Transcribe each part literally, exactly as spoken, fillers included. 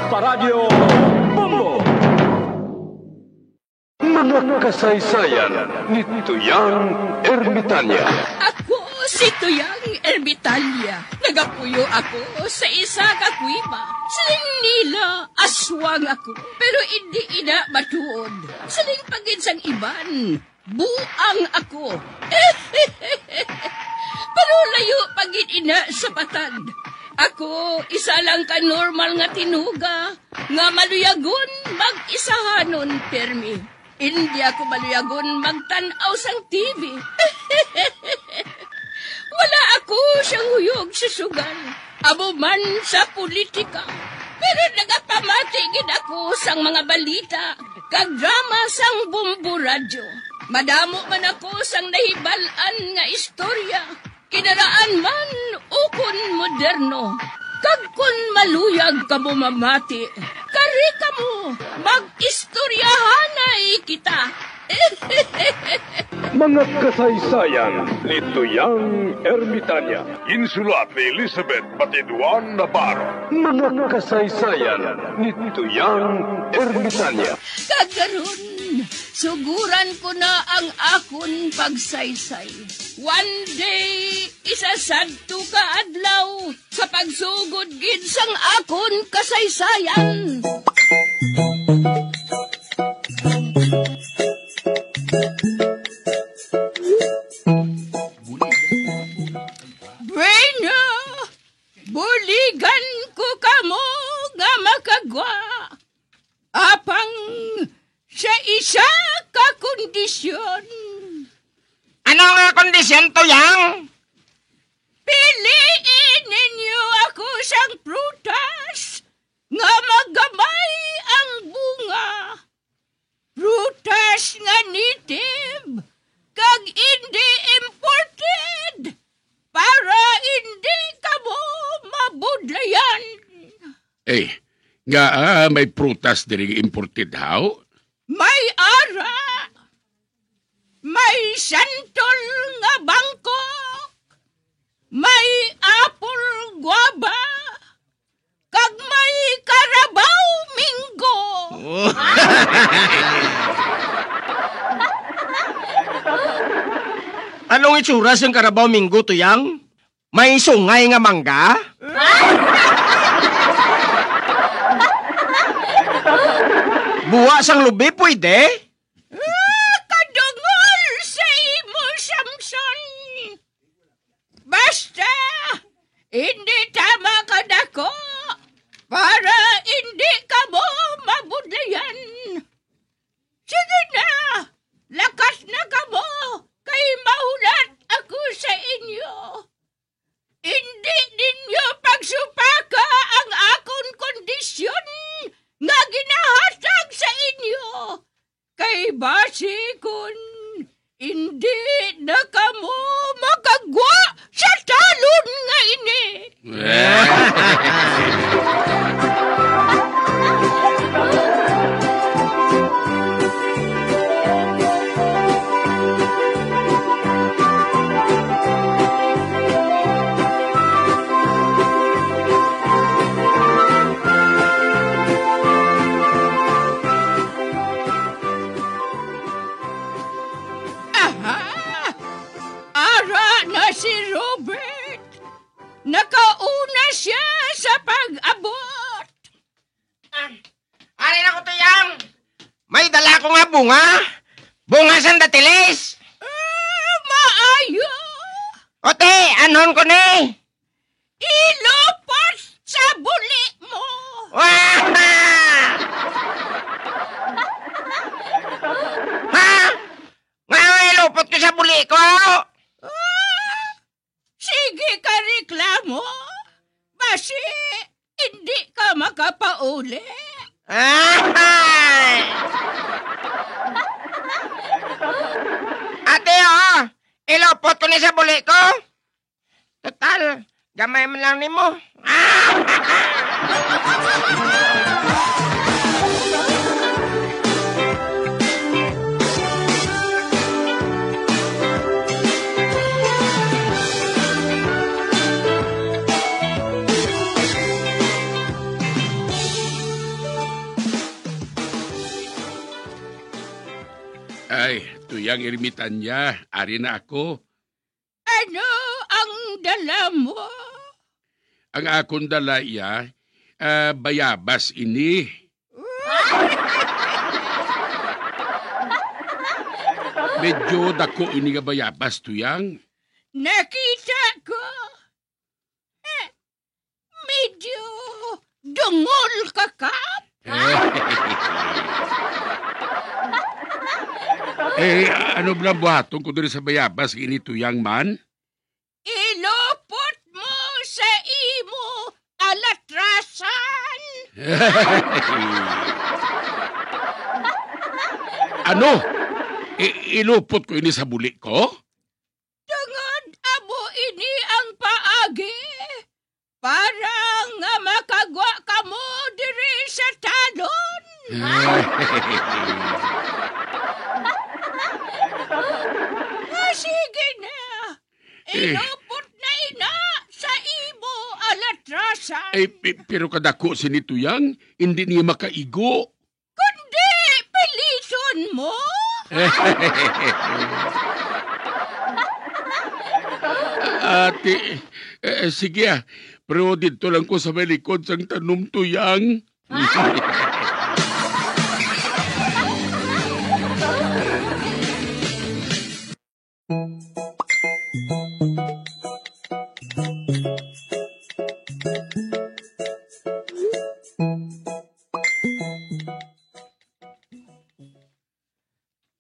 Paradyo Bombo! Mga kasaysayan ni Tuyang Ermitanya. Ako si Tuyang Ermitanya. Nagapuyo ako sa isa ka kuweba. Siling nila, aswang ako. Pero indi ina matuod. Siling pa gid sang iban, buang ako. Pero layo pa gid ina sa patad. Ako, isa lang ka normal nga tinuga nga maluyagon mag-isahanon pirmi. Indi ako maluyagon magtan-aw sang T V. Wala ako siyang huyog sa sugal, amo man sa politika. Pero nagapamati gid ako sang mga balita kag drama sang Bombo Radyo. Madamo man ako sang nahibal-an nga istorya, kinaraan man ukon moderno. Kag kon maluyag kamo mamati, kari kamo, mag-istoryahanay kita. Mga kasaysayan ni Tuyang Ermitanya. Insulat ni Elizabeth Batiduan Navarro. Mga kasaysayan ni Tuyang Ermitanya. Kag karon, suguran ko na ang akon pagsaysay. One day, isa sadto ka adlaw, sa pagsugod gid sang akon kasaysayan. Bueno, buligan ko kamo nga makagwa. Apang sa isa ka kondisyon. Ano nga kondisyon, Tuyang? Piliin ninyo ako sang prutas nga magamay ang bunga. Prutas nga native kag indi imported, para indi kamo mabudlayan. Eh, nga, ah, may prutas diri imported, haw? May ara, may santol nga bangkok, may apple guava, kag may Carabao Mingo. Anong itsura sang Carabao Mingo, Tuyang? May sungay nga mangga? Buwa sang lubi, pwede? Ah, kadungol sa imo, Samson. Basta, hindi tama kadako, para hindi kamo mabudlayan. Sige na, lakat na kamo, kay mahulat ako sa inyo. Indi ninyo pagsupaka ang akon kondisyon nga ginahatag sa inyo, kay basi kon indi na kamo makagwa sa talon nga ini. Aha! Ara na si Robert! Nakauna sia sa pag-abot! Ah, ari na ko, Tuyang. May dala ko nga bunga. Bunga sang datilis. Ah, maayo. O, te, anhon ko ni? Ilupos sa buli mo. Ah! Ha? Nga ilupot ko sa buli ko? Ah! Sige ka reklamo, basi hindi ka makapauli. Ay! Ate, oh, ilupot ko ni sa buli ko. Total, gamay man lang nimo. Ay, Tuyang Ermitanya, ari na ako. Ano ang dala mo? Ang akon dala iya, ah, bayabas ini. Medyo dako ini nga bayabas, Tuyang. Nakita ko. Eh, medyo dungol ka, Kap. Eh, ano bala buhaton ko diri sa bayabas ini, Tuyang man? Ilupot mo sa imo alatrasan. Ano? I- ilupot ko ini sa buli ko? Tungod amo ini ang paagi para nga makagwa kamo diri sa talon. Ah, sige na. Eh. Ilupot na ina sa imo alatrasan. Eh, pi- pero kadako sini, Tuyang, hindi niya makaigo. Kundi piliton mo? Ate, eh, sige, ah. Pero didto lang ko sa may likod sang tanom, Tuyang.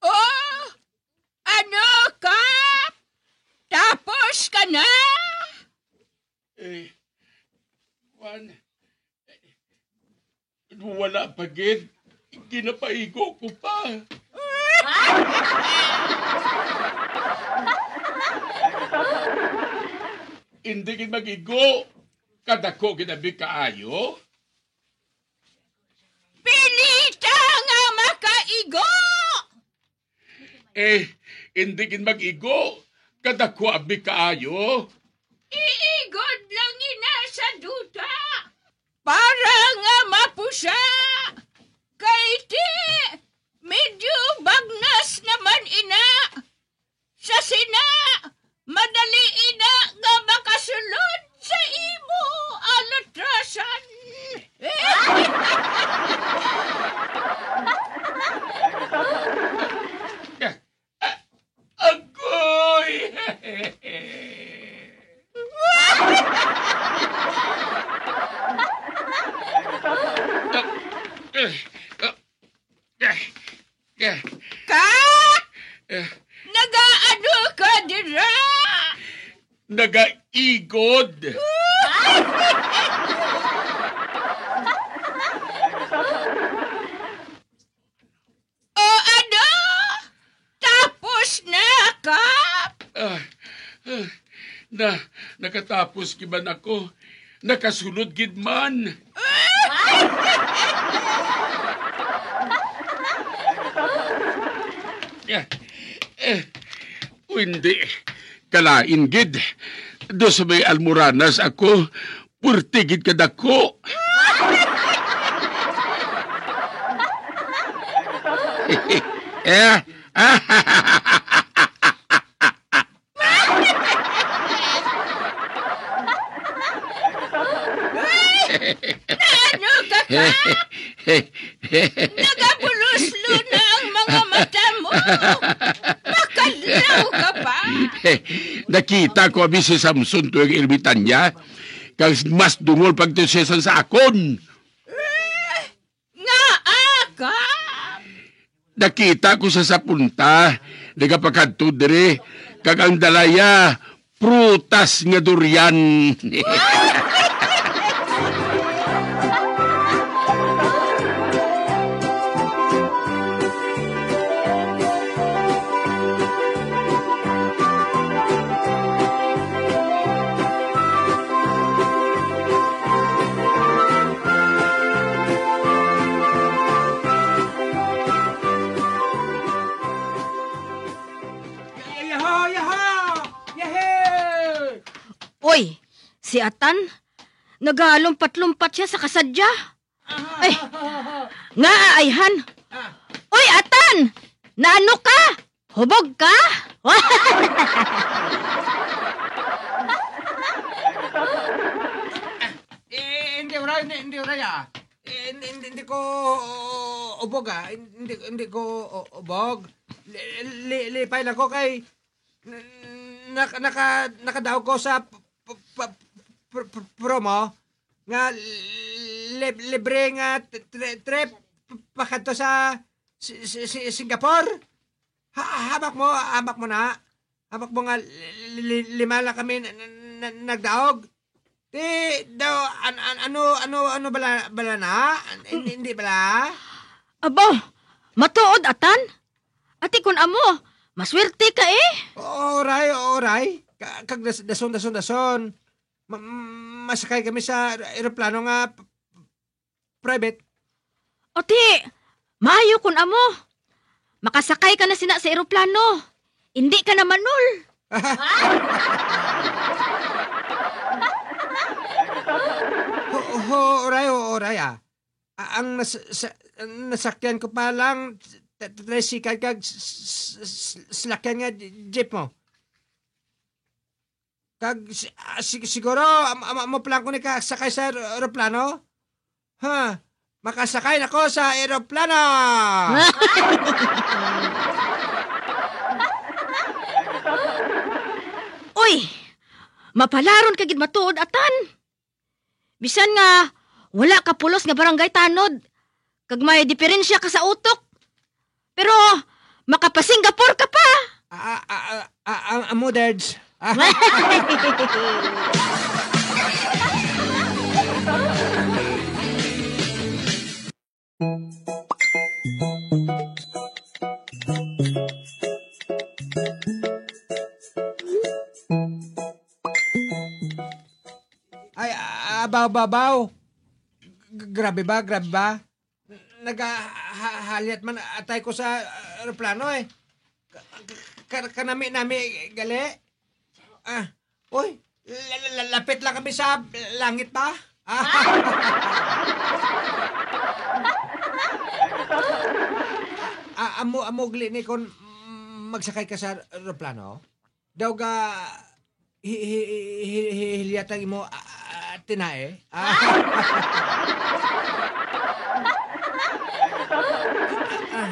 Oh, ano, Kap? Tapos ka na? Eh, Juan, wala pa gid. Ginapaigo ko pa. Hindi gid mag-igo. Kadako gid abi kaayo. Pilita nga makaigo! Eh, hindi gid mag-igo. Kadako abi kaayo. Iigod lang ina sa duta. Para nga mapusa. Kay ti, medyo bagnas naman ina. Sa sina, madali ina nga makasulod sa imo alatrasan. Agoy! Eh, eh, eh, eh. Ka? Eh. Nagaano ka dira? Nagaigod. O ano? Tapos na ka? Ah, ah, na, nakatapos gid man ako. Nakasulod gid man. Eh, eh, o hindi, kalain gid. Do sa may almoranas ako, puwerte gid kadako. Eh, Naano ka, Kap? Nagabuluslo na ang mga mata mo. Makadlaw ka pa. Nakita ko abi si Samson tuig ilbitan niya, kag mas dungol pag siya sa akon. Ngaa ka? Nakita ko sa sapunta, nagapakadto diri, kag ang dala iya, prutas nga durian. Yaha, yaha! Yahe! Uy, si Atan, nagalumpat-lumpat siya sa kasadya. Ay, nga, ayhan. Ah. Uy, Atan! Naano ka? Hubog ka? Eh, hindi, uray, hindi, hindi, uray, ah. Eh, hindi, hindi, hindi ko ubog, ah. Hindi, hindi ko u-, ubog. Li-, li-, lipay lang ko kay n-, nak-, naka-, nakadaog ko sa p-, p-, p-, pr-, pr-, promo nga lib-, libre nga t-, tri-, trip p-, pakadto sa si-, si-, si-, Singapore. Ha-, hamak mo, hamak mo na. Hamak mo nga li-, li-, lima lang kami na, na, na, nagdaog. Ti, daw, an-, an-, ano, ano, ano bala, bala na? An-, hin-, hindi bala? Aba, matuod, Atan? Ati kun amo, maswerte ka eh. Oray, oray. Ka-, kag das-, dason, dason, dason. Ma-, masakay kami sa eroplano nga p-, private. Ati, maayo kun amo. Makasakay ka na sina sa eroplano. Hindi ka na manol. Ho, ho, oray, ho, oray, ah. A-, ang nas-, sa-, nasakyan ko pa lang, t-, t-, tricycle kag s-, s-, s-, salakyan nga j-, jeep mo. Kag si-, ah, sig-, siguro, am-, am-, amo pa lang ko ni kasakay sa er-, eroplano? Ha? Makasakay na ko sa eroplano! Uy! Mapalaron ka gid matuod, Atan. Bisan nga wala ka pulos nga barangay tanod, kag may diperensya ka sa utok, pero makapa-Singapore ka pa. Ah, ah, ah, ah, ah, amo, Dards. Ah. Ay, ah, abaw, babaw. G-, grabe ba? Grabe ba? Naga-, ha-, halyat man atay ko sa, ah, eroplano, eh. Ka-, ka-, kanami-nami gali. Ah, uy, la-, la-, la-, lapit lang kami sa langit ba? Ah. Ah, amo, amo gali ni kon, mm, magsakay ka sa eroplano. Daw ga hi-, hi-, hi-, hi-, hilyat ang imo, ah, ah, tinae? Ah. Ah,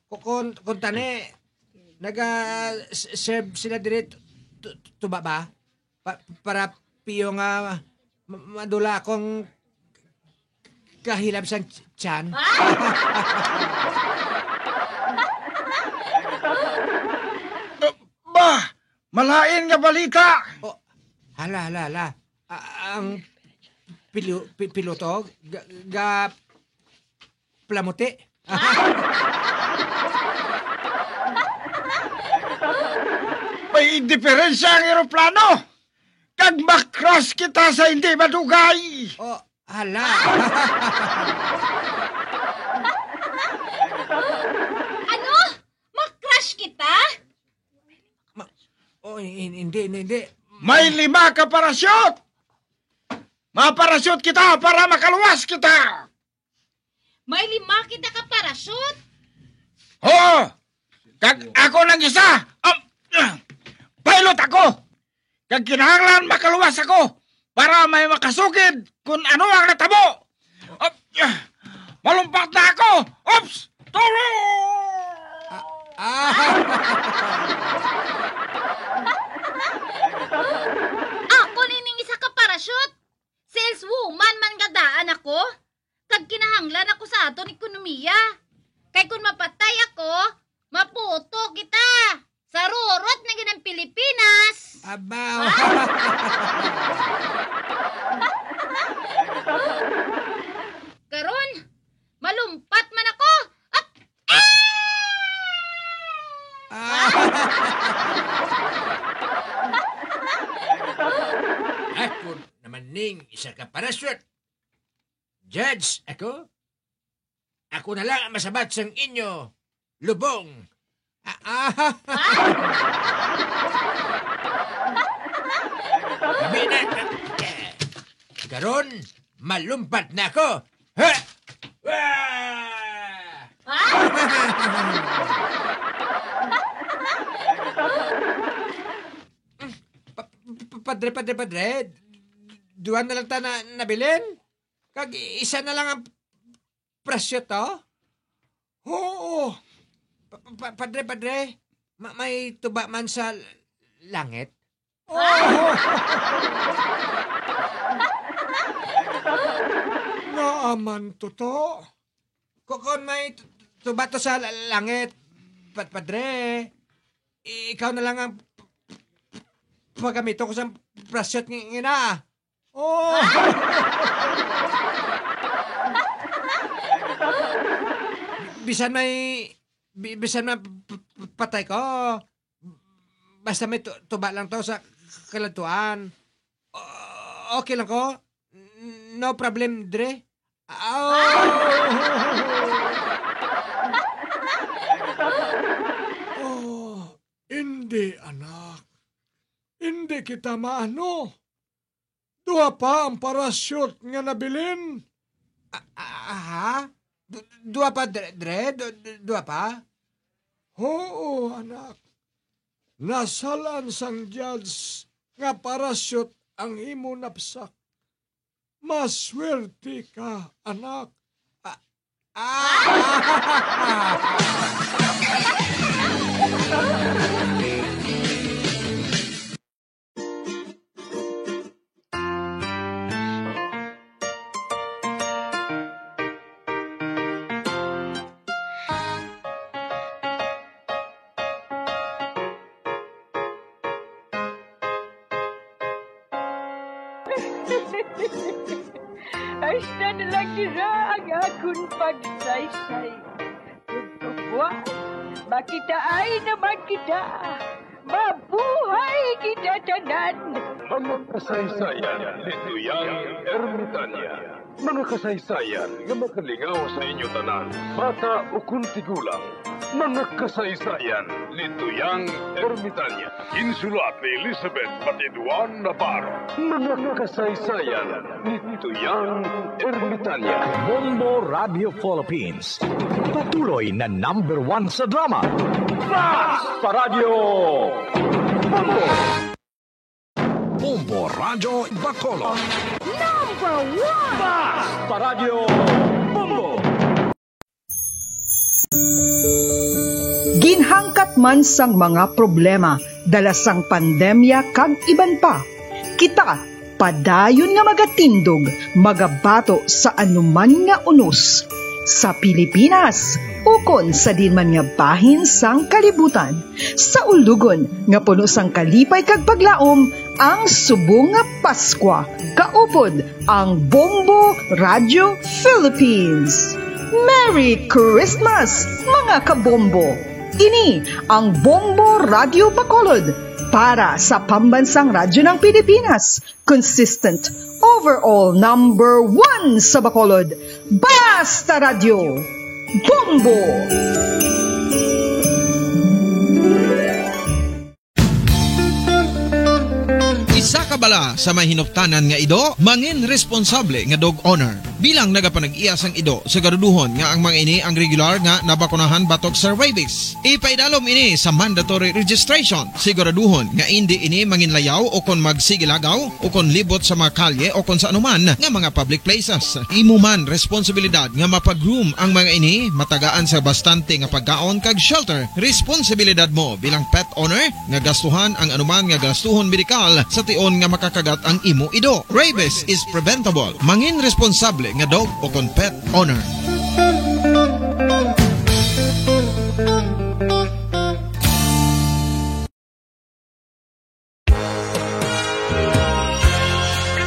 ku-, kun, kun tani, naga s-, serve sila diri tu-, tu-, tuba ba? Pa-, para piyo nga ma-, madula akong kahilab sang ch-, tiyan. Ba! Malain nga balita! Oh, hala, hala, hala. A-, ang pilu-, pi-, piloto ga-, ga-, plamuti. May indiferensya ang eroplano. Kag ma-crash kita sa hindi madugay. Oh, hala. Ano? Ma-crash kita? Ma-, oh, hin-, hindi, hindi, hindi. May lima ka parachute! Ma-parachute kita para makaluwas kita! May lima kita ka parachute? Oo! Kag ako nang isa, um, pilot ako! Kag kinahanglan makaluwas ako para may makasugid kung ano ang natabo. Up, ah, malumpat na ako! Oops! Tulong! Ah, ah. Ako nining isa ka parachute. Saleswoman man nga daan ako. Kag kinahanglan ako sa aton ekonomiya. Kay kun mapatay ako, maputo kita. Sa rurot na gid ang Pilipinas. Abaw. Ah! Karon, malumpat man ako. Ap-, ah! Ah! Ako naman ning isa ka parachute. Judge ako? Ako na lang ang masabat sang inyo lubong. Ah, ah. Labi na. Karon, malumpat na ako. Ha? Ah! Ah! Padre, padre, padre, duha na lang ta na nabilin. Kag isa na lang ang presyo to? Oo. Pa- pa- padre, padre, ma- may tuba man sa langit? Oh! Naaman to to. Ku- Kung may tu- tuba to sa la- langit, pa- padre, i- ikaw na lang ang p- p- pagamiton ko sa presyo ng ina. Oh! Bisan may, bi- bisan may p- p- patay ko, basta may tu- tuba lang to sa kaladtuan. O- okay lang ko. N- No problem, dre. Oh! Oh, hindi, anak. Hindi kita maano. Duha pa ang parachute nga nabilin. A- a- Aha? Du- duha pa, dre? dre? Du- du- duha pa? Oo, anak. Nasalan sang judge nga parachute ang imo napsak. Maswerte ka, anak. Ah, ah. Ay, siya na lang dira ang akon pagsaysay. Tugtuguan, makitaan naman kita. Mabuhay kita tanan! Mga kasaysayan ni Tuyang Ermitanya. Mga kasaysayan nga makalingaw sa inyo tanan, bata ukon tigulang. Mga kasaysayan ni Tuyang Ermitanya. Insulat ni Elizabeth Batiduan Navarro. Mga kasaysayan ni Tuyang Ermitanya. Bombo Radio Philippines. Patuloy na number one sa drama. Basta Radyo Bombo! Bombo Radyo Bacolod. Number one! Basta Radyo Bombo! Ginhangkat man sang mga problema dala sang pandemya kag iban pa, kita padayon nga magatindog, magabato sa anuman nga unos sa Pilipinas ukon sa diin man nga bahin sang kalibutan. Sa ulugon nga puno sang kalipay kag paglaom, ang subong nga Paskwa, kaupod ang Bombo Radio Philippines. Merry Christmas, mga kabombo! Ini ang Bombo Radio Bacolod para sa Pambansang Radyo ng Pilipinas, consistent, overall number one sa Bacolod. Basta Radyo, Bombo! Isa ka bala sa may hinuptanan nga ido, mangin responsable nga dog owner. Bilang nagapanag-iya sang ido, siguraduhon nga ang mga ini ang regular nga nabakunahan batok sa rabies. Ipaidalom ini sa mandatory registration. Siguraduhon nga indi ini manginlayaw o kon magsigilagaw o kon libot sa mga kalye o kon sa anuman nga mga public places. Imo man responsibilidad nga mapag-groom ang mga ini, matagaan sa bastante nga pagkaon kag shelter. Responsibilidad mo bilang pet owner nga gastuhan ang anuman nga gastuhon medikal sa tion nga makakagat ang imo ido. Rabies is preventable. Mangin responsable nga dog o kon pet owner.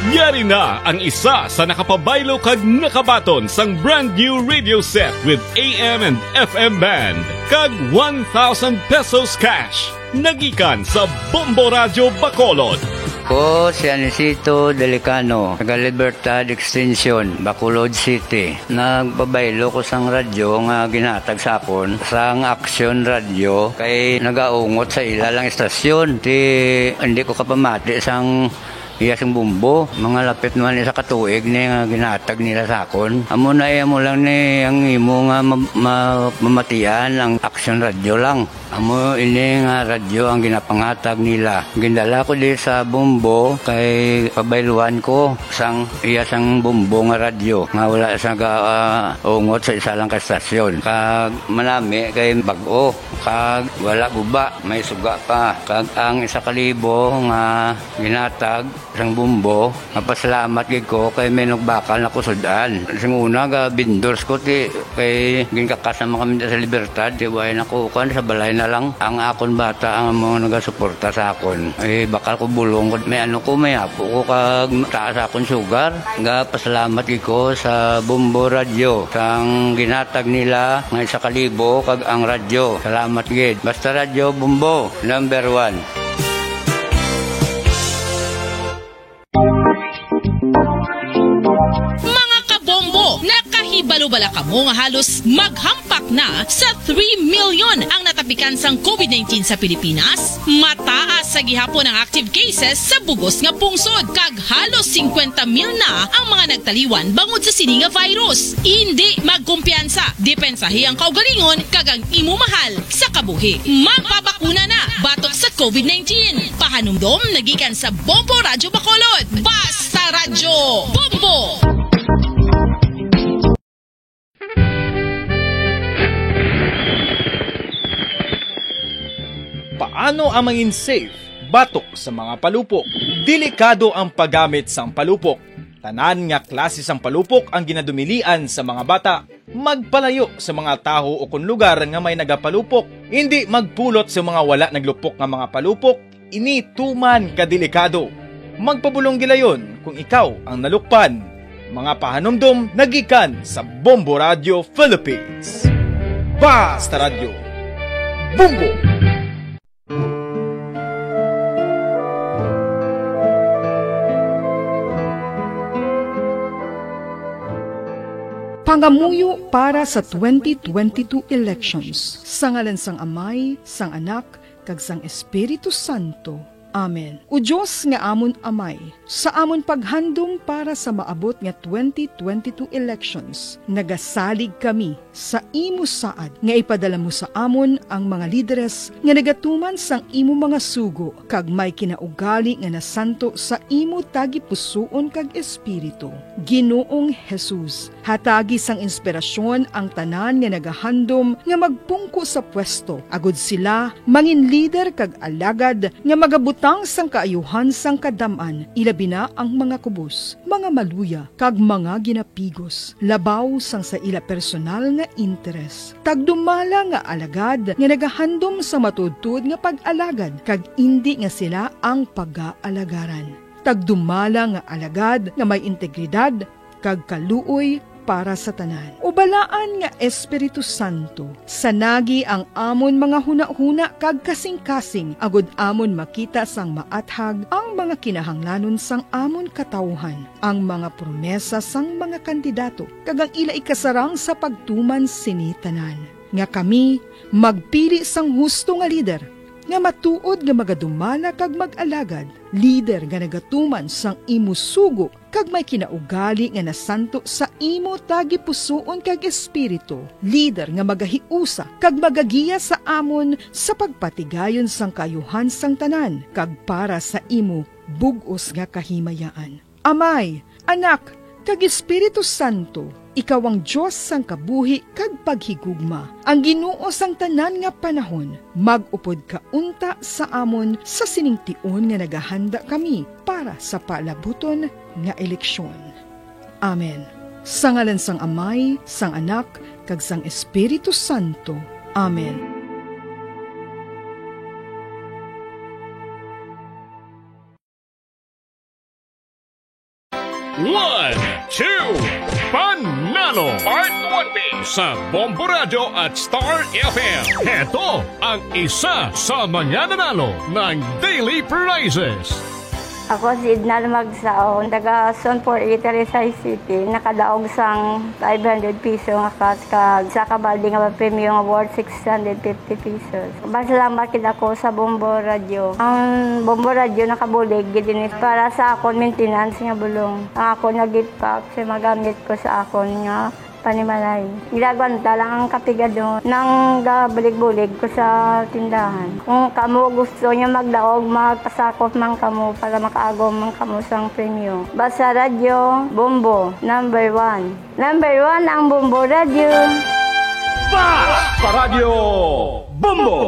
Yari na ang isa sa nakapabaylo kag nakabaton sang brand new radio set with A M and F M band kag one thousand pesos cash. Nagikan sa Bombo Radyo Bacolod. Ko si Anisito Delicano, taga Libertad Extension, Bacolod City. Nagpabaylo ko sang radyo nga ginhatag sa akon sang Action Radio kay nagaungot sa ila lang istasyon. Ti, hindi ko kapamati sang iya sing bombo. Mga lapit naman isa ka tuig ni nga ginhatag nila sa akon. Amo na iya mo lang ni ang imo nga ma- ma- mamatian ang Action Radio lang. Amo ini nga radyo ang ginapangatag nila. Gindala ko di sa Bombo kay pabayluan ko sang iya sang Bombo nga radyo nga wala sa ga-, ah, ungot sa isa lang ka estasyon. Kag manami kay bag-o, kag wala guba, may suga pa. Kag ang isa ka libo nga ginatag sang Bombo, mapasalamat gid ko kay may nagbakal na ko sud-an. Sing una, ga vendors ko, ti, kay ginkakas naman kami sa Libertad, ti, way na ko, kuwan, sa balay na lang. Ang akon bata ang mga nagasuporta sa akon. Eh, bakal ko bulong, may ano ko, may apo ko, kag taas akon sugar. Ga pasalamat gid ko sa Bombo Radyo, sang ginatag nila nga isa ka libo, kag ang radyo. Salamat gid. Basta Radyo Bombo, number one. Mga kabombo, nakahibalo bala kamo nga halos maghampak na sa three million ang natapikan sang covid nineteen sa Pilipinas? Mataas sa gihapon ang active cases sa bugos nga pungsod, kag halos singkwenta mil na ang mga nagtaliwan bangod sa sini nga virus. Indi magkumpiyansa, depensahi ang kaugalingon kag ang imo mahal sa kabuhi. Magpabakuna na batok sa covid nineteen. Pahanumdom nagikan sa Bombo Radyo Bacolod. Basta Radyo Bombo! Paano ang mangin safe batok sa mga palupok? Delikado ang paggamit sang palupok. Tanan nga klase sang palupok ang ginadumilian sa mga bata. Magpalayo sa mga taho ukon lugar nga may nagapalupok. Indi magpulot sa mga wala naglupok nga mga palupok. Ini tuman ka delikado. Magpabulong gilayon kung ikaw ang nalukpan. Mga pahanumdom nagikan sa Bombo Radio Philippines. Basta Radyo Bombo! Pangamuyo para sa twenty twenty-two elections. Sa ngalan sang Amay, sang Anak, kag sang Espiritu Santo. Amen. O Dios nga amon Amay, sa amon paghandom para sa maabot nga twenty twenty-two elections, nagasalig kami sa imo saad nga ipadala mo sa amon ang mga lideres nga nagatuman sang imo mga sugo kag may kinaugali nga nasanto sa imo tagipusoon kag espiritu. Ginoong Jesus, hatagi sang inspirasyon ang tanan nga nagahandom nga magpungko sa pwesto, agud sila mangin lider kag alagad nga magabutang sang kaayuhan sang kadam-an, ilabi na ang mga kubos, mga maluya, kag mga ginapigos, labaw sang sa ila personal nga interes. Tagdumala nga alagad nga nagahandom sa matuodtuod nga pag-alagad, kag indi nga sila ang pagaalagaran. Tagdumala nga alagad nga may integridad kag kaluoy para sa tanan. O Balaan nga Espiritu Santo, sanagi ang amon mga hunahuna kag kasingkasing, agud amon makita sang maathag ang mga kinahanglanon sang amon katawuhan, ang mga promesa sang mga kandidato, kag ang ila ikasarang sa pagtuman sini tanan, nga kami magpili sang husto nga lider, nga matuod nga magadumala kag mag-alagad, lider nga nagatuman sang imo sugo kag may kinaugali nga nasanto sa imo tagipusoon kag espiritu, lider nga magahiusa kag magagiya sa amon sa pagpatigayon sang kaayuhan sang tanan kag para sa imo bug-os nga kahimayaan. Amay, Anak, kag Espiritu Santo, ikaw ang Dios sang kabuhi kag paghigugma, ang Ginoo sang tanan nga panahon. Mag-upod ka unta sa amon sa sining tion nga nagahanda kami para sa palabuton nga eleksyon. Amen. Sa ngalan sang Amay, sang Anak, kag sang Espiritu Santo. Amen. One, two, Panalo Part one B sa Bombo Radyo at Star F M. Heto ang isa sa mga nanalo ng daily prizes. Ako si Edna Magsaon, taga Zone four A, Talisay City. Nakadaog sang five hundred piso nga cash kag sa kabalde nga premyo nga worth six hundred fifty pesos. Masalamat gid ako sa Bombo Radyo. Ang Bombo Radyo nakabulig gid ini para sa akon maintenance nga bulong. Ang akon nagitpak sa magamit ko sa akon nga Panimalay. Ginagwanta lang ang kapigadon nang gabulig-bulig ko sa tindahan. Kung kamo gusto niyo magdaog, magpasakop man kamo para makaagom man kamo sang premyo. Basta Radyo Bombo, number one. Number one ang Bombo Radyo. Basta Radyo Bombo!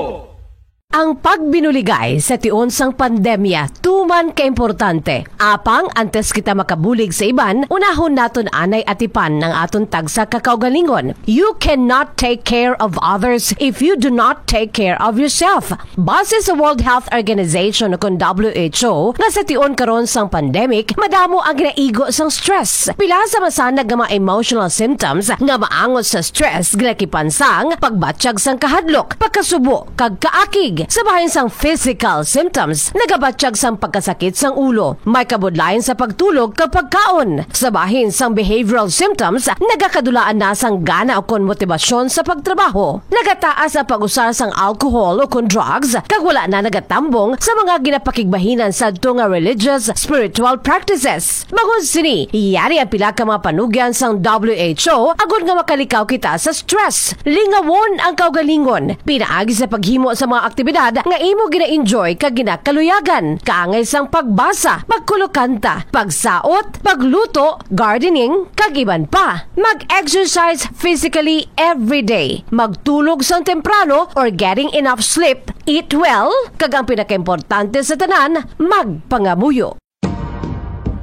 Ang pagbinuligay sa tion sang pandemya tuman kaimportante. Apang antes kita makabulig sa iban, unahon naton anay atipan ang aton tagsa ka kaugalingon. You cannot take care of others if you do not take care of yourself. Base sa World Health Organization o kon W H O, nga sa tion karon sang pandemic, madamo ang ginaigo sang stress. Pila sa masanag nga mga emotional symptoms nga maangot sa stress ginakipan sang pagbatyag sang kahadlok, pagkasubo, kag kaakig. Sa bahin sang physical symptoms, nagabatyag sang pagkasakit sang ulo, may kabudlayan sa pagtulog kag pagkaon. Sa bahin sang behavioral symptoms, nagakadulaan na sang gana ukon motibasyon sa pagtrabaho. Nagataas ang pag-usar sang alcohol ukon drugs, kag wala na nagatambong sa mga ginapakigbahinan sadto nga religious, spiritual practices. Bangod sini, yari ang pila ka mga panugyan sang W H O agod nga makalikaw kita sa stress. Lingawon ang kaugalingon. Pinaagi sa paghimo sa mga aktibidad nga imo gina-enjoy kag ginakaluyagan, kaangay sang pagbasa, pagkulokanta, pagsaot, pagluto, gardening, kag iban pa. Mag-exercise physically every day. Magtulog sang temprano or getting enough sleep. Eat well, kag ang pinakaimportante sa tanan, magpangamuyo.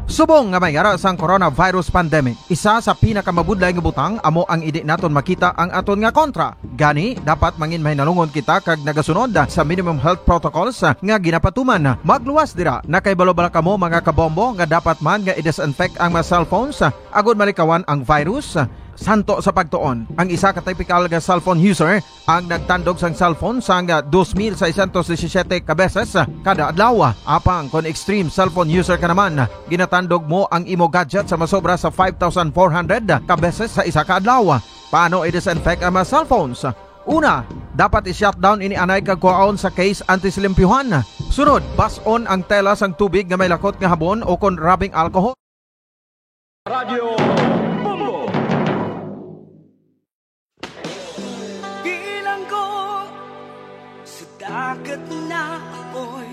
Subong nga may ara sang coronavirus pandemic, isa sa pinakamabudlay nga butang amo ang indi naton makita ang aton nga kontra. Gani, dapat mangin mahinalungon kita kag nagasunod sa minimum health protocols nga ginapatuman. Magluwas dira, nakahibalo bala kamo, mga kabombo, nga dapat man nga i-disinfect ang mga cellphones agod malikawan ang virus? Santo sa pagtuon, ang isa ka typical nga cellphone user ang nagtandog sang cellphone sang dos mil seiscientos disisiete ka beses kada adlaw. Apang kon extreme cellphone user ka naman, ginatandog mo ang imo gadget sa masobra sa five thousand four hundred ka beses sa isa ka adlaw. Paano i-disinfect ang mga cellphones? Una, dapat i-shutdown ini anay kag kuhaon sa case antes limpyuhan. Sunod, bas-on ang tela sang tubig nga may lakot nga habon o kon rubbing alcohol. Radyo Bombo. Bilanggo sa dagat na apoy,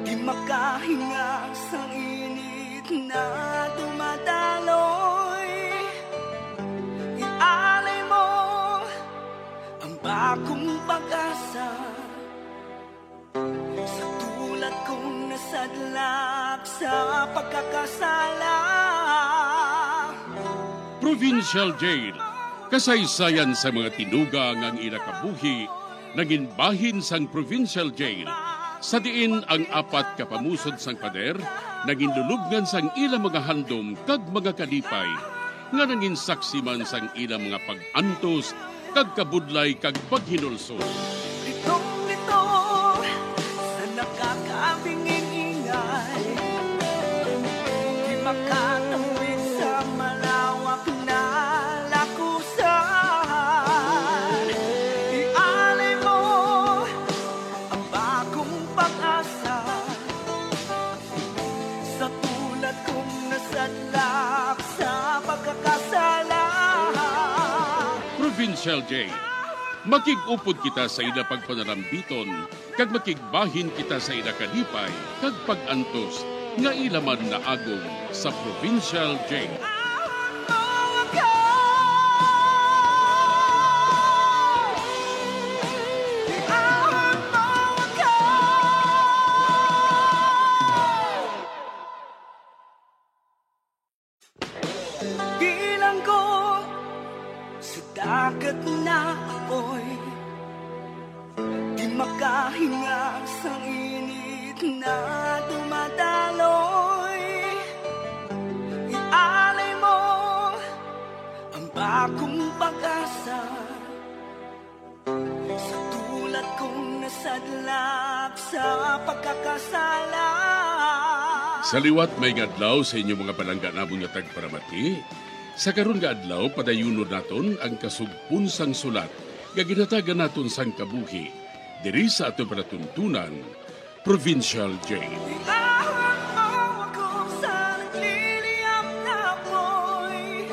di makahinga sa init na dumadaloy. Ialay mo ang bagong pag-asa sa tulad kong nasadlak sa pagkakasala. Provincial Jail, kasaysayan sa mga tinuga nga ang ila kabuhi nangin bahin sang Provincial Jail, sa diin ang apat ka pamusod sang pader nangin lulubngan sang ila mga handom kag mga kalipay, nga nangin saksi man sang ila mga pag-antos kag kabudlay kag paghinulsol. Litong-lito sa nakakabinging ingay, di makatawid sa malawak na lakusan. Ialay mo ang bagong pag-asa sa tulad kong nasadlak sa pagkakasala. Provincial Jail. Makig-upod kita sa ila pagpanalambiton, kag makigbahin kita sa ila kalipay kag pag-antos nga ila man naagom sa Provincial Jail. Bilanggo sa dagat na apoy, di makahinga sa init na dumadaloy. Ialay mo ang bagong pag-asa sa tulad kong nasadlak sa pagkakasala. Sa liwat, maayong adlaw sa inyo, mga palangga namon nga tagparamati. Sa karon nga adlaw, padayunon naton ang kasugpon sang sulat nga ginhatagan naton sang kabuhi diri sa aton palatuntunan, Provincial Jail. Iawat mo ako sa nagliliyab na apoy.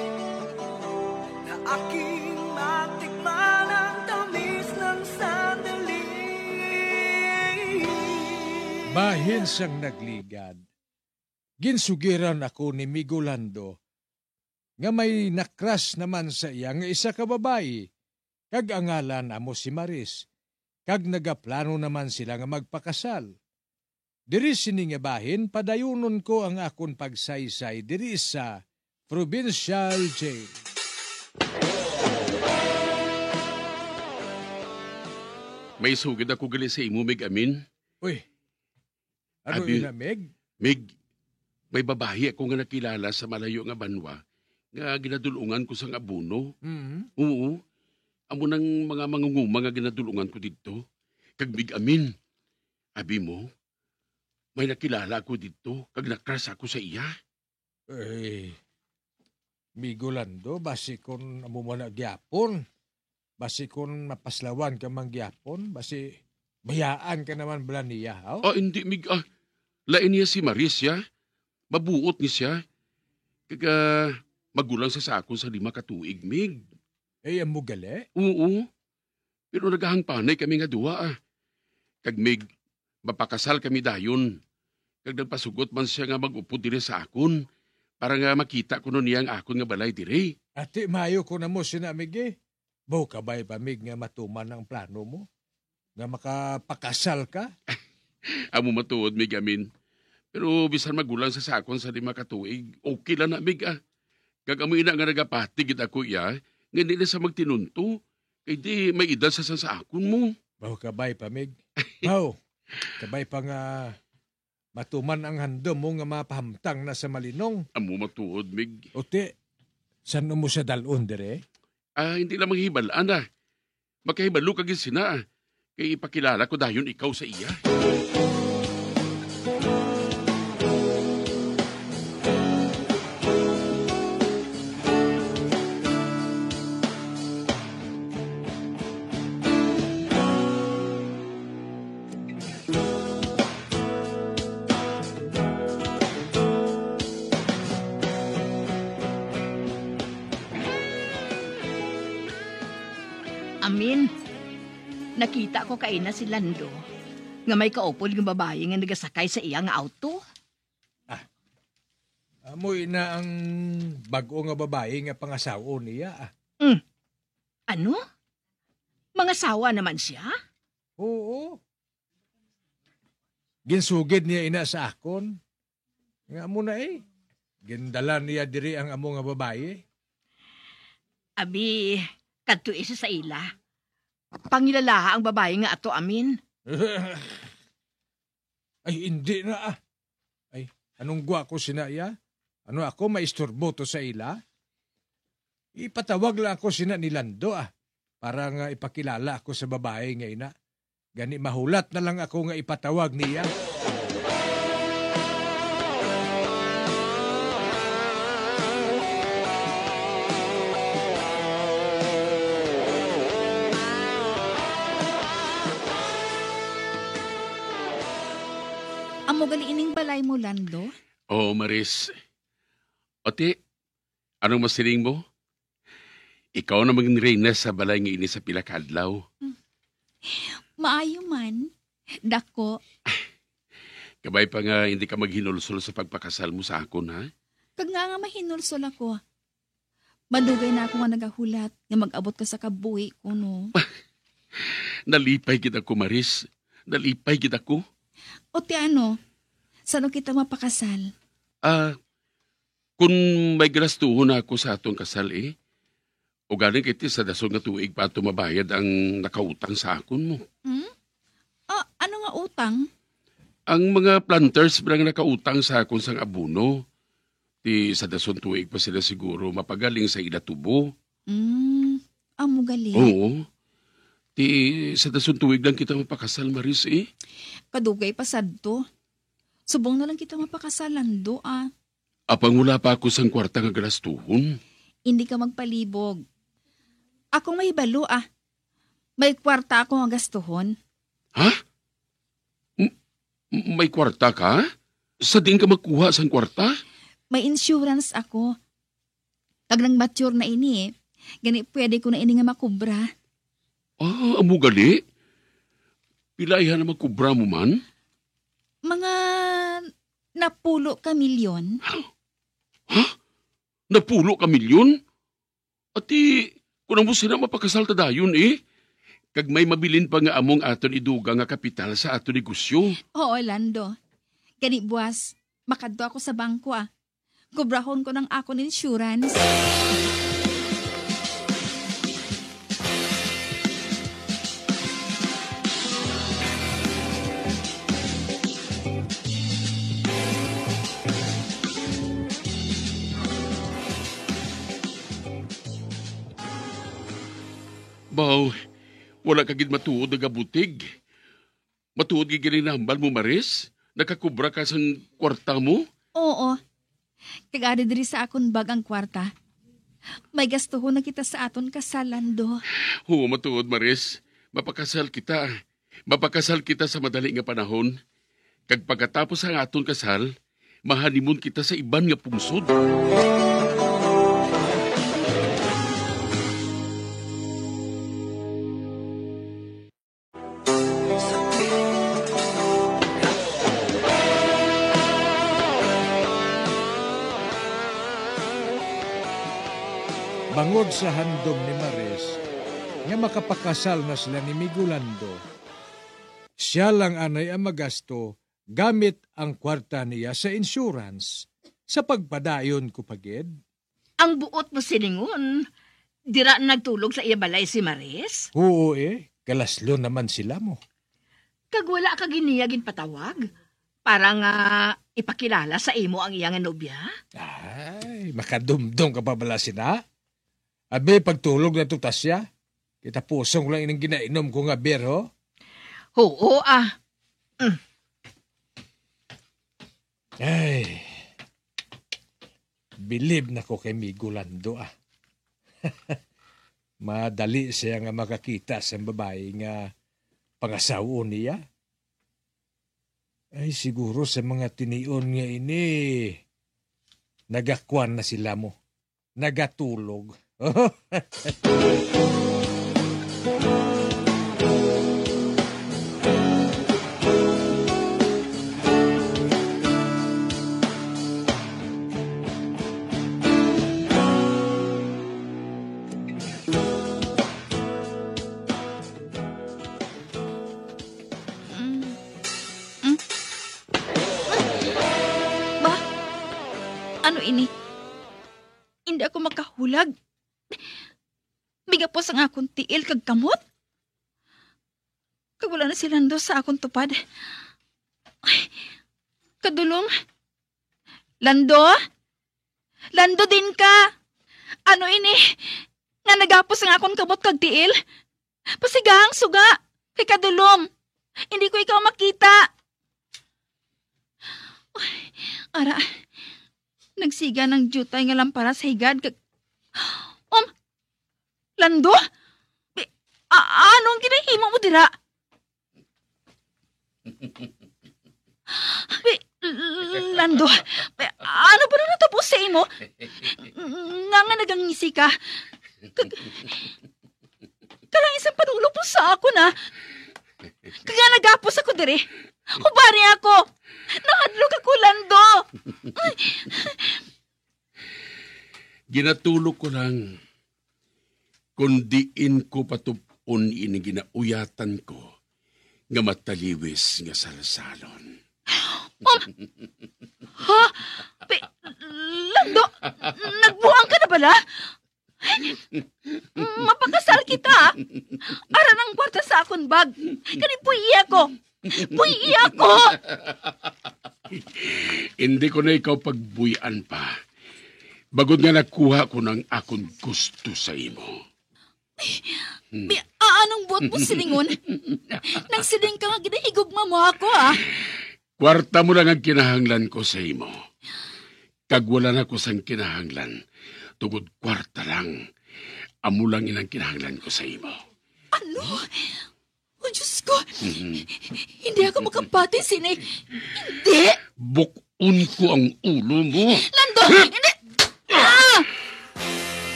Aking matikman ang tamis ng sandali. Bahin sang nagligad, ginsugiran ako ni Migolando nga may nakras naman sa iya nga isa ka babayi, kag ang ngalan amo si Maris, kag nagaplano naman sila nga magpakasal. Diri sini nga bahin, padayunon ko ang akon pagsaysay diri sa Provincial Jail. May sugid ako gali sa imo, Mig Amin. Uy, ano Abi, ina, Mig? Mig, may babayi ako nga nakilala sa malayo nga banwa nga ginadulungan ko sang abono. Mhm. Oo, amo nang mga mangunguma nga ginadulungan ko didto. Kag Mig Amin, abi mo, may nakilala ako didto, kag na-crush ako sa iya. Eh, Migolando, basi kon amo man na gyapon, basi kon mapaslawan ka man gyapon, basi bayaan ka naman bala niya, haw? Ah, hindi, Mig, ah. Lain niya si Maris, ya. Mabuot ni siya. Kag, ah, magulang sa sa akon sa lima ka tuig, Mig. Eh, amo gali? Oo. Pero nagahangpanay kami nga duha, ah. Kag Mig, mapakasal kami dayon. Kag nagpasugot man siya nga mag-upod diri sa akon, para nga makita kuno niya ang akon nga balay diri. Ati, maayo ko na mo sina, Mig, eh. Baw kabay pa, Mig, nga matuman ang plano mo, nga makapakasal ka? Amo matuod, Mig Amin. Pero bisan magulang sa sa akon sa lima ka tuig, okay lang na, Mig, ah. Kag amo ina nga nagapati gid ako iya, nga hindi na sa magtinunto, kay di may edad sa sa sa akon mo. Baw kabay pa, Mig. Baw, kabay pa nga matuman ang handom mo nga mapahamtang na sa malinong. Amo matuod, Mig. Uti, san-o mo siya dal-on dire? Ah, hindi lang manghibal-an, ah. Makahibalo ka gid sina, ah. Kay ipakilala ko dayon ikaw sa iya. Amin, nakita ko kaina si Lando nga may kaupod nga babayi nga nagasakay sa iya nga auto. Ah, amo ina ang bag-o nga babayi nga pangasaw-on niya, ah. Mm. Ano? Mangasawa naman siya? Oo. Ginsugid niya ina sa akon. Nga amo na, eh. Gindala niya diri ang amo nga babayi. Abi, kadto isa sa ila. Pangilalaha ang babayi nga ato, Amin. Ay, hindi na, ah. Ay, anong gwa ko sina iya? Ano ako, maisturbo to sa ila? Ipatawag lang ako sina ni Lando, ah, para nga ipakilala ako sa babayi nga ina. Gani mahulat na lang ako nga ipatawag niya. Amo gali ining balay mo, Lando? Oo, Maris. Ate, anong masiling mo? Ikaw na maging reyna sa balay nga ini sa pila ka adlaw. Hmm. Maayo man. Dako. Kabay pa nga hindi ka maghinulsol sa pagpakasal mo sa akon, ha? Kag nga nga mahinulsol ako. Madugay na ako nga nagahulat nga mag-abot ka sa kabuhi ko, no? Nalipay gid ako, Maris. Nalipay gid ako. O ti ano, sano kita mapakasal? Ah, kung may galastuhon na ako sa atong kasal, eh, ugaling kay ti sa dason nga tuig pa ato mabayad ang nakautang sa akon mo. Hmm? Ah, ano nga utang? Ang mga planters ba nga nakautang sa akon sang abono? Ti sa dason tuig pa sila siguro mapagaling sa ila tubo. Mm, amo gali. Oo. Ti sa dason tuig lang kita mapakasal, Maris, eh. Kadugay pa sadto. Subong na lang kita mapakasal, Lando, ah. Apang wala pa ako sang kwarta nga galastuhon. Hindi ka magpalibog. Ako may balo, ah. May kwarta ako nga gastuhon. Ha? M-, m-, may kwarta ka? Sa diin ka magkuha sang kwarta? May insurance ako. Kag nang mature na ini, Gani pwede ko na ini nga makubra. Ah, amo gali? Pila iya na makubra mo man? Mga napulo ka milyon. Ha? Napulo ka milyon? Ati, kung amo sina mapakasal ta dayon, eh. Kag may mabilin pa nga among aton idugang nga kapital sa aton negosyo. Oo, Lando. Gani buwas, makadto ako sa bangko, ah. Kubrahon ko ng akon insurance. Baw, wala ka gid matuod nga butig. Matuod gid gani nahambal mo, Maris? Nakakubra ka sang kwarta mo? Oo. Kag ari diri sa akon bag ang kwarta. May gastuhon na kita sa aton kasal, Lando. Oo, matuod, Maris. Mapakasal kita. Mapakasal kita sa madali nga panahon. Kag pagkatapos ang aton kasal, mahanimon kita sa iban nga pungsod. Bangod sa handom ni Maris nga makapakasal na sila ni Migo Lando, siya lang anay ang magasto gamit ang kwarta niya sa insurance. Sa pagpadayon ko pa gid. Ang buot mo silingon, dira nagtulog sa iya balay si Maris? Oo, eh. Kalaslon naman sila mo. Kag wala ka gid niya ginpatawag para nga ipakilala sa imo ang iya nga nobya? Ay, makadumdom ka pa bala sina? Abi, pagtulog na to, Tasya. Kitapuson ko lang ining ginainom ko nga beer, ho? Oo, ah. Mm. Ay, bilib na ko kay Migo Lando, ah. Madali siya nga makakita sa babayi nga pangasawon niya. Ay, siguro sa mga tinion nga ini, nagakwan na sila mo. Nagatulog. Mm. Mm. Ba? Ano ini? Hindi ako makahulag. Migapos ang akon tiil kag kamot. Kag wala na si Lando sa akon tupad. Ay, kadulom. Lando? Lando, din ka? Ano ini? Nga nagapos ang akon kamot kag tiil? Pasiga ang suga, kay kadulom, hindi ko ikaw makita. Ay, ara, nagsiga ng jutay nga lampara sa higad kag, um, Lando? Bi-, a-, anong ginahimo mo dira? Bi-, Lando, bi-, ano ba na natapos sa imo? Nga nga nagangisi ka? Kag, Kalang isang panulog mo sa akon, ah. Kaya nagapos ako diri. Hubari ako. Nahadlok ako, Lando. Ginatulog ko lang kung diin ko patupon ini ginauyatan ko nga mataliwis nga salsalon. Um, ha? Pe-, Lando, nagbuang ka na bala? Mapakasal kita. Ara ang kwarta sa akon bag. Kani buy-i ako. Buy-i ako. Hindi ko na ikaw pagbuy-an pa. Bagod nga nakuha ko ng akon gusto sa imo. Bi-, a-, anong buot mo silingon? Nang siling ka nga ginahigugma mo ako, ah. Kwarta mo lang ang kinahanglan ko sa imo. Kag wala na ko sang kinahanglan, tungod kwarta lang. Amo lang inang kinahanglan ko sa imo. Ano? Oh, Diyos ko! Mhm. Hindi ako makapati sini. Hindi! Buk-on ko ang ulo mo. Lando! Hindi! Ah!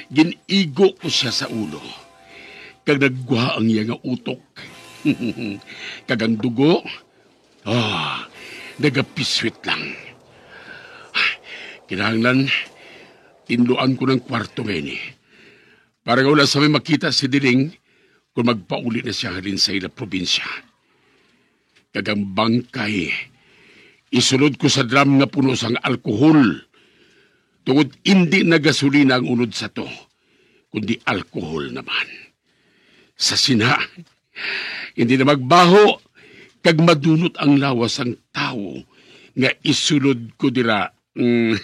Gin-igo ko sia sa ulo, kag nagguha ang iya nga utok. Kag ang dugo, ah, nagapiswit lang. Kinahanglan, tinluan ko ng kwarto nga ini, para nga wala sa may makita si Diling kung magpauli na siya halin sa ila probinsya. Kag ang bangkay, isulod ko sa drum nga puno sang alkohol, tungod indi na gasolina ang unod sa to, kundi alkohol naman. Sa sina, hindi na magbaho, kag madunot ang lawas sang tawo nga isulod ko dira. Mm.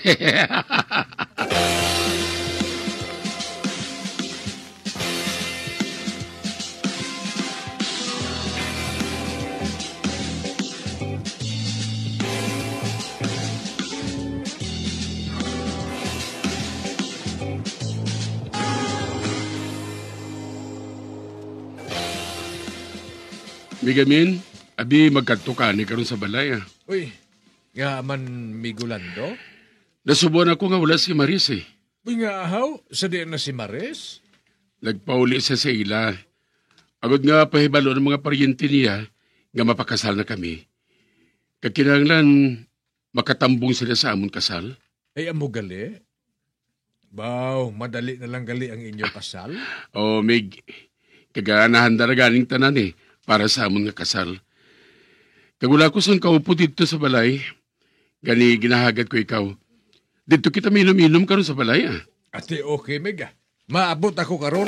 Migamin, abi magkadto ka ni karon sa balay, ah. Uy, nga man, Migolando? Nasubuan ako nga wala si Maris, eh. Uy, nga ahaw, sa di na si Maris? Nagpauli siya sa ila. Agod nga pahibalo ng mga paryente niya nga mapakasal na kami. Kag kinahanglan makatambong sila sa amon kasal. Ay, amo gali? Baw, madali na lang gali ang inyo kasal? Oh, Mig. Kag nahanda na ganing tanan, eh, para sa amon nga kasal. Kag wala ko sang kaupod didto sa balay. Gani, ginahagad ko ikaw. Didto kita mainom-inom karon sa balay, ah. Ati, okay, Mig, ah. Maabot ako karon.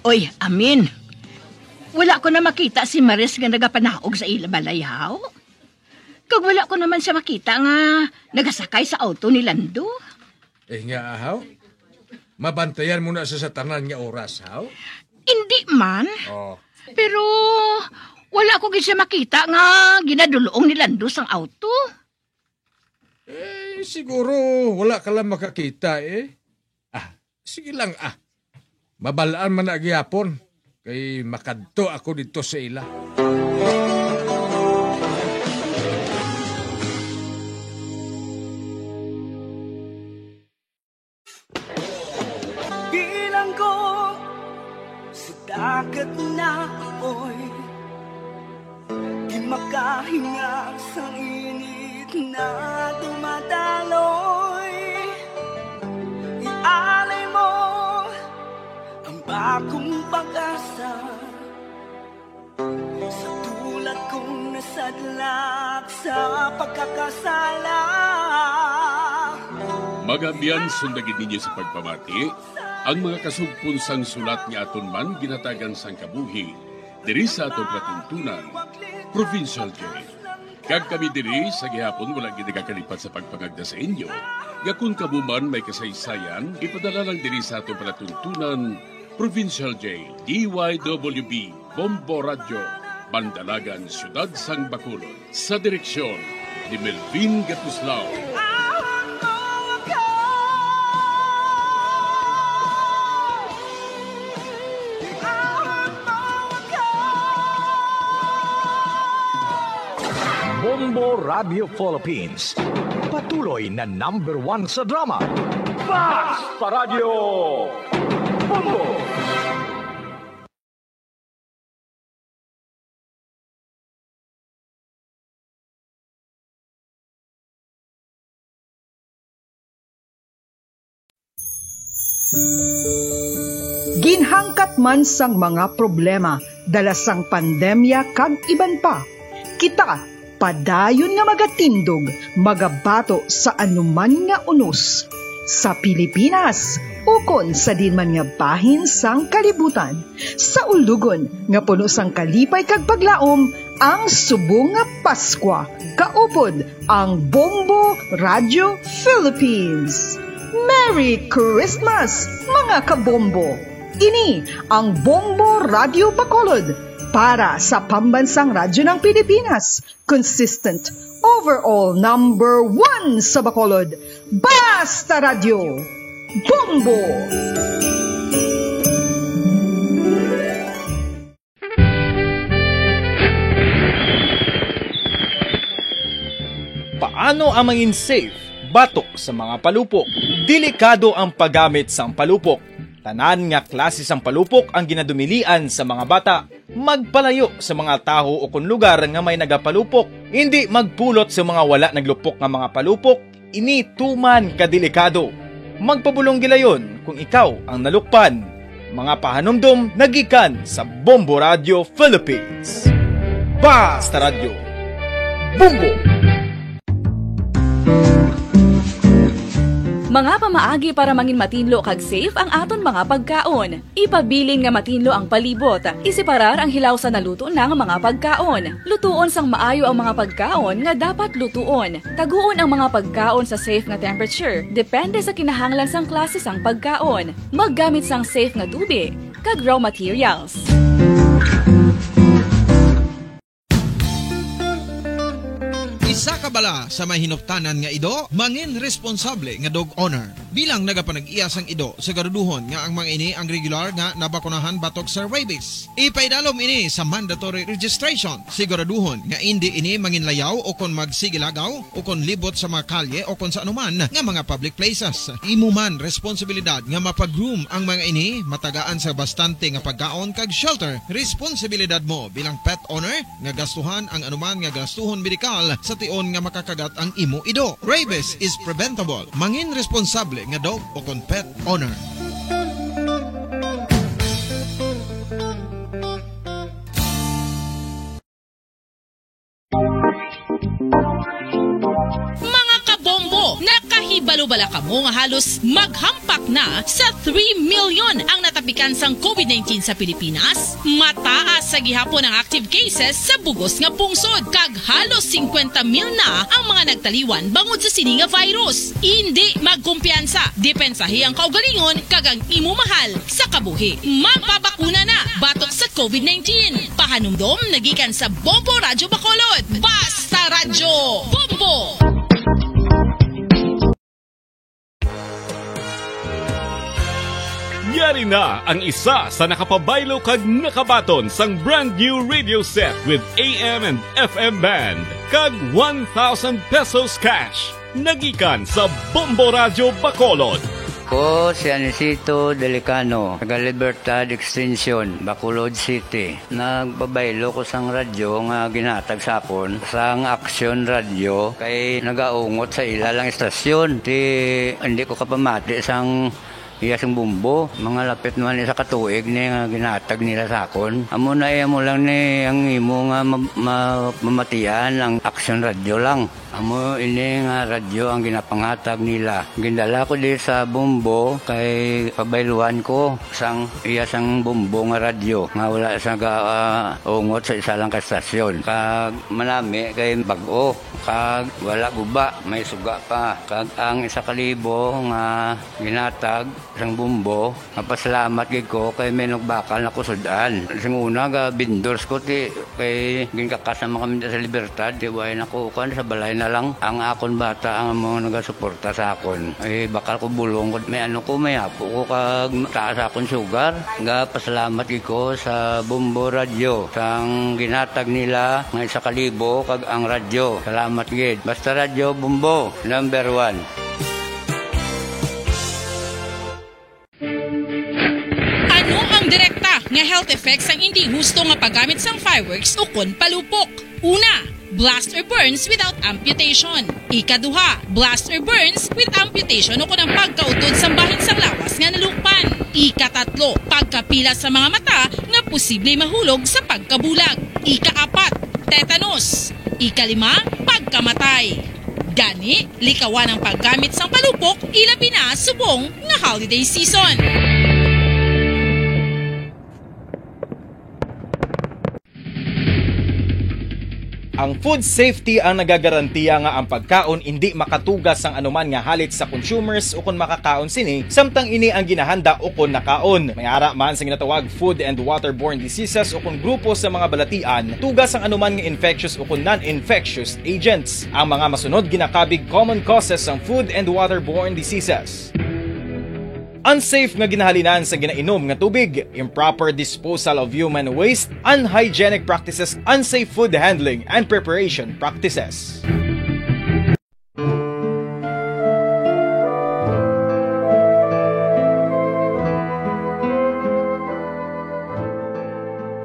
Oy, Amin. Wala ko na makita si Maris nga nagapanaog sa ila balay, haw? Kag wala ko naman siya makita nga nagasakay sa auto ni Lando. Eh, nga, ahaw? Mabantayan mo na siya sa tanan nga oras, haw? Hindi man. Oh. Pero wala ko gid siya makita nga ginadulong ni Lando sang auto. Eh, siguro wala ka lang makakita, eh. Ah, sige lang, ah. Mabalaan man na gihapon, kay makadto ako dito sa ila. Bilanggo sa dagat na apoy, di makahinga sa init na dumadaloy. Ialay mo ang bagong pag-asa. Sa tulad kong nasadlak sa pagkakasala. Mga abyan, sundagin ninyo sa pagpamati ang mga kasugpon sang sulat nga aton man ginhatagan sang kabuhi diri sa aton palatuntunan, Provincial Jail. Kag kami diri sa gihapon wala gid nagakalipat sa pagpangagda sa inyo nga kon kamo man may kasaysayan, ipadala lang diri sa aton palatuntunan, Provincial Jail, D Y W B, Bombo Radyo, Bandalagan, Siyudad sang Bacolod. Sa direksyon ni Melvin Gatuslao. Bombo Radio Philippines. Patuloy na number one sa drama. Basta Radyo Bombo! Ginhangkat man sang mga problema dala sang pandemya kag iban pa, kita padayon nga magatindog, magabato sa anuman nga unos, sa Pilipinas ukon sa diin man nga bahin sang kalibutan, sa ulugon nga puno sang kalipay kag paglaom ang subong nga Paskwa. Kaupod ang Bombo Radio Philippines. Merry Christmas, mga kabombo! Ini ang Bombo Radyo Bacolod para sa Pambansang Radyo ng Pilipinas, consistent, overall number one sa Bacolod. Basta Radyo, Bombo! Paano ang mangin safe batok sa mga palupok? Delikado ang paggamit sang palupok. Tanan nga klase sang palupok ang ginadumilian sa mga bata. Magpalayo sa mga tawo o kon lugar nga may nagapalupok. Indi magpulot sa mga wala naglupok nga mga palupok. Ini tuman ka delikado. Magpabulong gilayon kung ikaw ang nalukpan. Mga pahanumdom nagikan sa Bombo Radio Philippines. Basta Radyo. Bombo! Mga pamaagi para mangin matinlo kag safe ang aton mga pagkaon. Ipabilin nga matinlo ang palibot. Iseparar ang hilaw sa naluto na nga mga pagkaon. Lutuon sang maayo ang mga pagkaon nga dapat lutuon. Taguon ang mga pagkaon sa safe nga temperature, depende sa kinahanglan sang klase sang pagkaon. Maggamit sang safe nga tubi kag raw materials. Isa ka bala sa may hinuptanan nga ido, mangin responsable nga dog owner. Bilang nagapanag-iya sang ido, siguraduhon nga ang mga ini ang regular nga nabakunahan batok sa rabies. Ipaidalom ini sa mandatory registration. Siguraduhon nga indi ini manginlayaw o kon magsigilagaw o kon libot sa mga kalye o kon sa anuman nga mga public places. Imo man responsibilidad nga mapag-groom ang mga ini, matagaan sa bastante nga pagkaon kag shelter. Responsibilidad mo bilang pet owner nga gastuhan ang anuman nga gastuhon medikal sa tion nga makakagat ang imo ido. Rabies is preventable. Mangin responsable nga dog o kon pet owner. Mga kabombo, nakahibalo bala kamo nga halos maghampak na sa three million ang natapikan sang COVID nineteen sa Pilipinas? Mataas sa gihapon ang active cases sa bugos nga pungsod, kag halos singkwenta mil na ang mga nagtaliwan bangod sa sini nga virus. Indi magkumpiyansa, depensahi ang kaugalingon kag ang imo mahal sa kabuhi. Magpabakuna na batok sa COVID nineteen. Pahanumdom nagikan sa Bombo Radyo Bacolod. Basta Radyo Bombo! Yari na ang isa sa nakapabaylo kag nakabaton sang brand new radio set with A M and F M band kag one thousand pesos cash. Nagikan sa Bombo Radyo Bacolod. Ko si Anisito Delicano, taga Libertad Extension, Bacolod City. Nagpabaylo ko sang radyo nga ginhatag sa akon sang Aksyon Radyo kay nagaungot sa ila lang istasyon. Ti, hindi ko kapamati sang iya sang bumbo. Mga lapit naman isa ka tuig ni nga ginhatag nila sa akon. Amo na, eh, amo lang ni ang imo nga ma-, ma-, mamatian ang Aksyon Radyo lang. Amo ini nga radyo ang ginapangatag nila. Gindala ko di sa Bombo kay pabayluan ko sang iya sang Bombo nga radyo nga wala sa ga, ah, ungot sa isa lang ka stasyon. Kag manami kay bag-o, kag wala guba, may suga pa. Kag ang isa ka libo nga ginatag sang Bombo, mapasalamat gid ko kay may nagbakal na ko sud-an. Sing una, ga vendors ko, ti, kay ginkakas naman kami sa Libertad, ti, way na ko, kuan, sa balay na lang. Ang akon bata ang mga nagasuporta sa akon. Eh, bakal ko bulong ko, may ano ko, may apo ko, kag taas akon sugar. Ga pasalamat gid ko sa Bombo Radyo, sang ginatag nila nga isa ka libo, kag ang radyo. Salamat gid. Basta Radyo Bombo, number one. Ano ang direkta nga health effects sang indi husto nga paggamit sang fireworks ukon palupok? Una, blast or burns without amputation. Ikaduha, blast or burns with amputation ukon ang pagkautod sang bahin sang lawas nga nalukpan. Ikatatlo, pagkapila sa mga mata nga posible mahulog sa pagkabulag. Ikaapat, tetanus. Ikalima, pagkamatay. Gani, likawan ang paggamit sang palupok, ilabi na subong nga holiday season. Ang food safety ang nagagarantiya nga ang pagkaon indi makatuga sang anuman nga halit sa consumers ukon makakaon sini, samtang ini ang ginahanda ukon nakaon. May ara man sa ginatawag food and waterborne diseases ukon grupo sa mga balatian, tuga sang anuman nga infectious ukon non-infectious agents. Ang mga masunod ginakabig common causes sang food and waterborne diseases. Unsafe nga ginahalinan sa ginainom nga tubig, improper disposal of human waste, unhygienic practices, unsafe food handling, and preparation practices.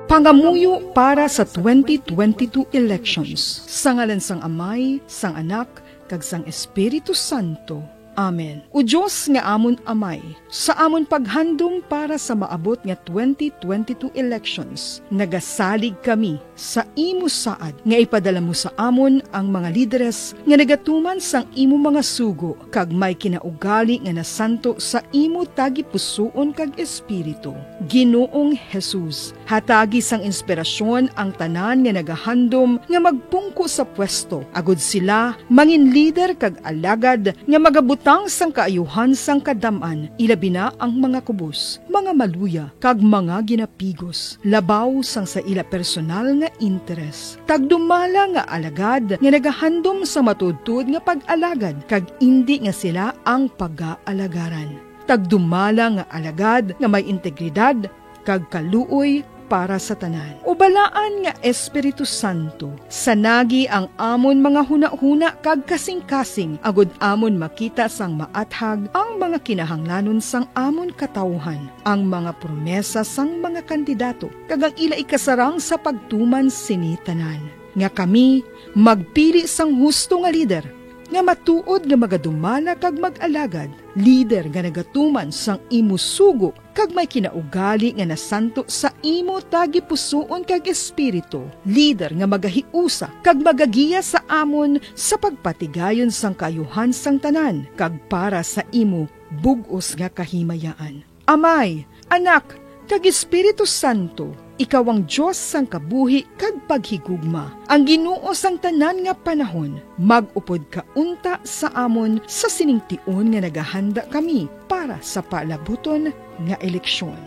Pangamuyo para sa twenty twenty-two elections. Sa ngalan sang Amay, sang Anak, kag sang Espiritu Santo. Amen. O Dios nga amon Amay, sa amon paghandom para sa maabot nga twenty twenty-two elections, nagasalig kami sa imo saad nga ipadala mo sa amon ang mga lideres nga nagatuman sang imo mga sugo kag may kinaugali nga nasanto sa imo tagipusoon kag espiritu. Ginoong Jesus, hatagi sang inspirasyon ang tanan nga nagahandom nga magpungko sa pwesto, agod sila mangin lider kag alagad nga magabutang sang kaayuhan sang kadam-an, ilabi na ang mga kubos, mga maluya, kag mga ginapigos, labaw sang sa ila personal nga interes. Tagdumala nga alagad nga nagahandom sa matuodtuod nga pag-alagad, kag indi nga sila ang pagaalagaran. Tagdumala nga alagad nga may integridad kag kaluoy para sa tanan. O Balaan nga Espiritu Santo, sanagi ang amon mga hunahuna kag kasingkasing, agod amon makita sang maathag ang mga kinahanglanon sang amon katawuhan, ang mga promesa sang mga kandidato, kag ang ila ikasarang sa pagtuman sini tanan, nga kami magpili sang husto nga lider, nga matuod nga magadumala kag mag-alagad, lider nga nagatuman sang imo sugo kag may kinaugali nga nasanto sa imo tagipusoon kag espiritu, lider nga magahiusa kag magagiya sa amon sa pagpatigayon sang kaayuhan sang tanan kag para sa imo bug-os nga kahimayaan. Amay, Anak, kag Espiritu Santo, ikaw ang Dios sang kabuhi kag paghigugma, ang Ginoo sang tanan nga panahon. Mag-upod ka unta sa amon sa sining tion nga nagahanda kami para sa palabuton nga eleksyon.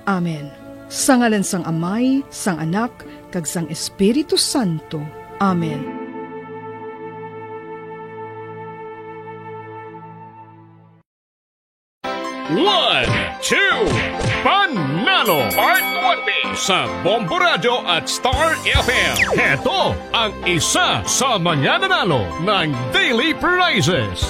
Amen. Sa ngalan sang Amay, sang Anak, kag sang Espiritu Santo. Amen. One, two, Panalo Part one B sa Bombo Radyo at Star F M. Heto ang isa sa mga nanalo ng daily prizes.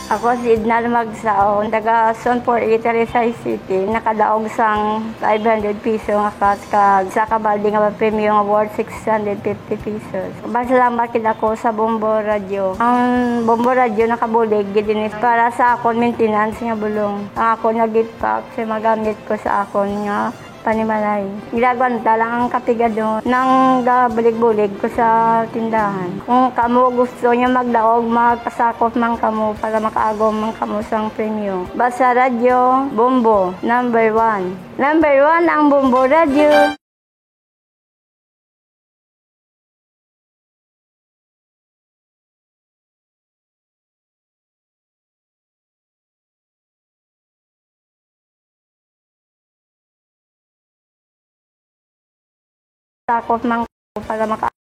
Ako si Edna Magsaon, taga Zone four eighty, Rizal City. Nakadaog sang five hundred piso nga cash kag sa kabaldi nga premyo nga worth six hundred fifty pesos. Pasalamat gid ako sa Bombo Radyo. Ang Bombo Radyo nakabulig gid ini para sa akon maintenance nga bulong. Ang akon nga gift pack sa magamit ko sa akon nga panimalay. Ginagwanta lang ang kapigadon nang gabulig-bulig ko sa tindahan. Kung kamo gusto niyo magdaog, magpasakop man kamo para makaagom man kamo sang premyo. Basta Radyo Bombo, number one. Number one ang Bombo Radyo. Takot man ko para maka-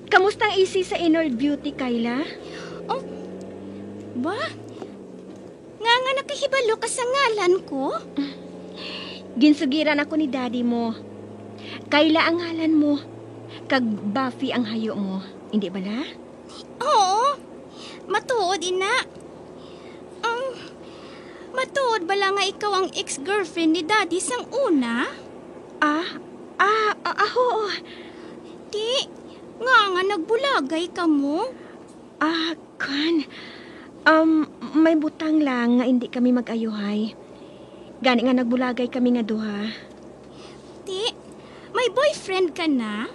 Kamusta ang isi sa Inward Beauty, Kayla? Oh, ba? Nga nga nakahibalo ka sa ngalan ko? Ginsugiran ako ni Daddy mo. Kayla ang ngalan mo, kag Buffy ang hayo mo. Hindi bala? Oo. Matuod, ina. Um, matuod bala nga ikaw ang ex-girlfriend ni Daddy sang una? Ah, ah, ah, ah, oo. Ti, nga nga nagbulagay kamo? Ah, kwan. Um, may butang lang nga hindi kami mag-ayuhay. Gani nga nagbulagay kami nga duha. Ti, may boyfriend ka na?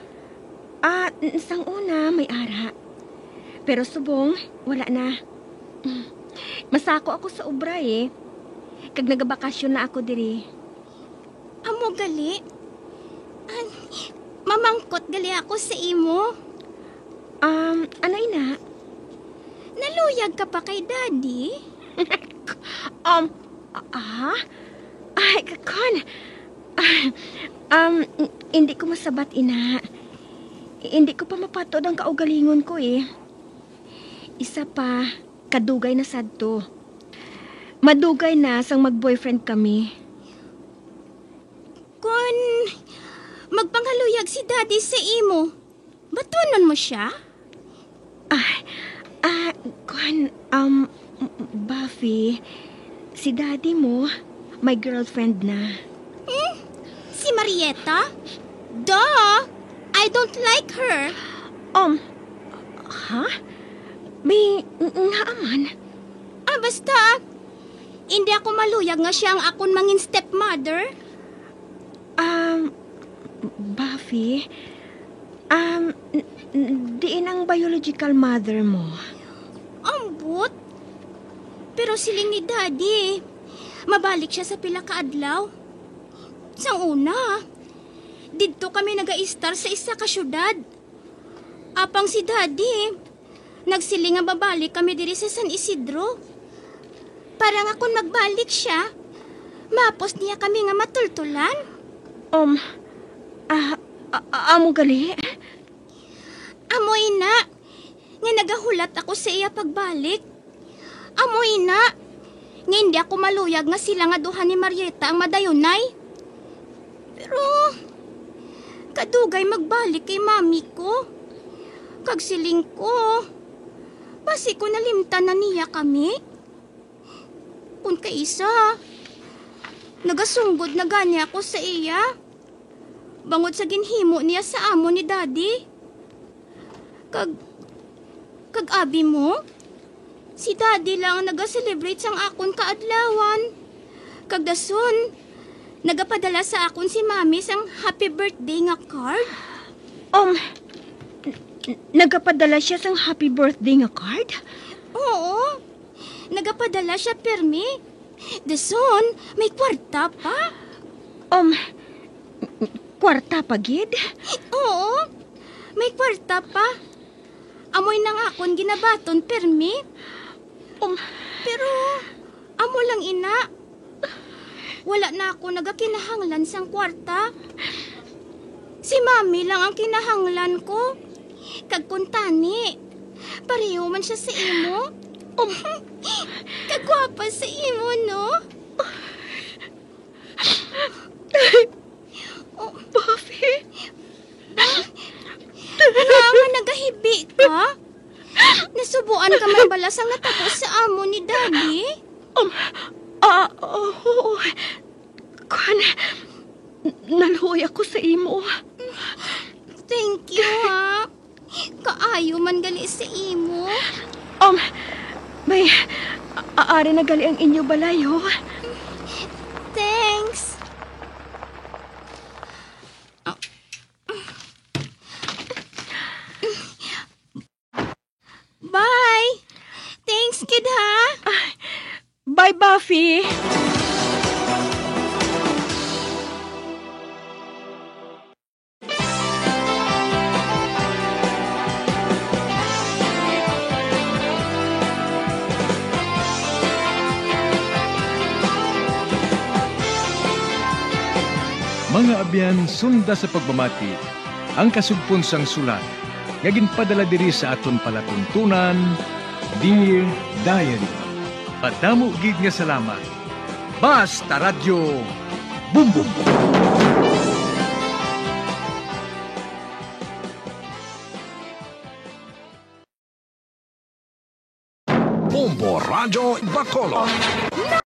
Ah, n-, sang una, may ara. Pero subong, wala na. Masako ako sa obra, eh. Kag nagabakasyon na ako diri. Amo gali? An-, mamangkot gali ako sa imo. Um, ano ina? Naluyag ka pa kay Daddy? Um, ah? Ay, kakon. Ah, um, n-, hindi ko masabat, ina. Hindi ko pa mapatod ang kaugalingon ko, eh. Isa pa, kadugay na sadto. Madugay na sang mag-boyfriend kami. Kon magpangaluyag si Daddy sa imo, batunon mo sia? Ah, ah, kwan, um, Buffy, si Daddy mo, may girlfriend na. Hmm? Si Marietta? Duh! I don't like her. Um, ha? May, nga man? Ah, basta, Indi ako maluyag nga sia ang akon mangin stepmother. Um, Buffy, um, n-, n-, diin ang biological mother mo? Ambot. Pero siling ni Daddy, mabalik sia sa pila ka adlaw. Sang una, didto kami nagaistar sa isa ka syudad. Apang si Daddy, nagsiling nga mabalik kami diri sa San Isidro. Para nga kon magbalik sia, mahapos niya kami nga matultulan. Um, ah, a-, a-, amo gali? Amo ina, nga nagahulat ako sa iya pagbalik. Amo ina, nga indi ako maluyag nga sila nga duha ni Marieta ang madayunay. Pero, kadugay magbalik kay mami ko. Kag siling ko, basi ko nalimtan na niya kami. Kun kaisa, nagasunggod na gani ako sa iya. Bangod sa ginhimo niya sa amo ni Daddy. Kag, kag abi mo, si Daddy lang ang naga-celebrate sang akon kaadlawan. Kag dason, nagapadala sa akon si Mami sang happy birthday nga card. Um, n-, n-, nagapadala siya sang happy birthday nga card? Oo. Nagapadala siya pirmi. Dason, may kwarta pa. Um, kwarta pa gid? Oo, may kwarta pa. Amoy nang akon ginabaton pirmi. Um, pero, amo lang ina. Wala na ako nagakinahanglan sang kwarta. Si Mami lang ang kinahanglan ko. Kag kuntani, pareho man siya sa imo. Um, kagwapa sa imo, no? Oh. Buffy? Ba? Nga nga nagahibi ka? Nasubuan ka man bala sang natabo sa amo ni Daddy? Um, ah, oo. Kwan, n-, naluoy ako sa imo. Thank you, ha. Kaayo man gali sa imo. Um, may, a-, ari na gali ang inyo balay, oh. Thanks. Bye. Thanks, kid, ha. Bye, Buffy. Mga abyan, sunda sa pagpamati ang kasugpon sang sulat nga ginpadala diri sa aton palatuntunan, Dear Diary. Madamo gid nga salamat. Basta Radyo Bumbong. Bombo Radyo Bacolod.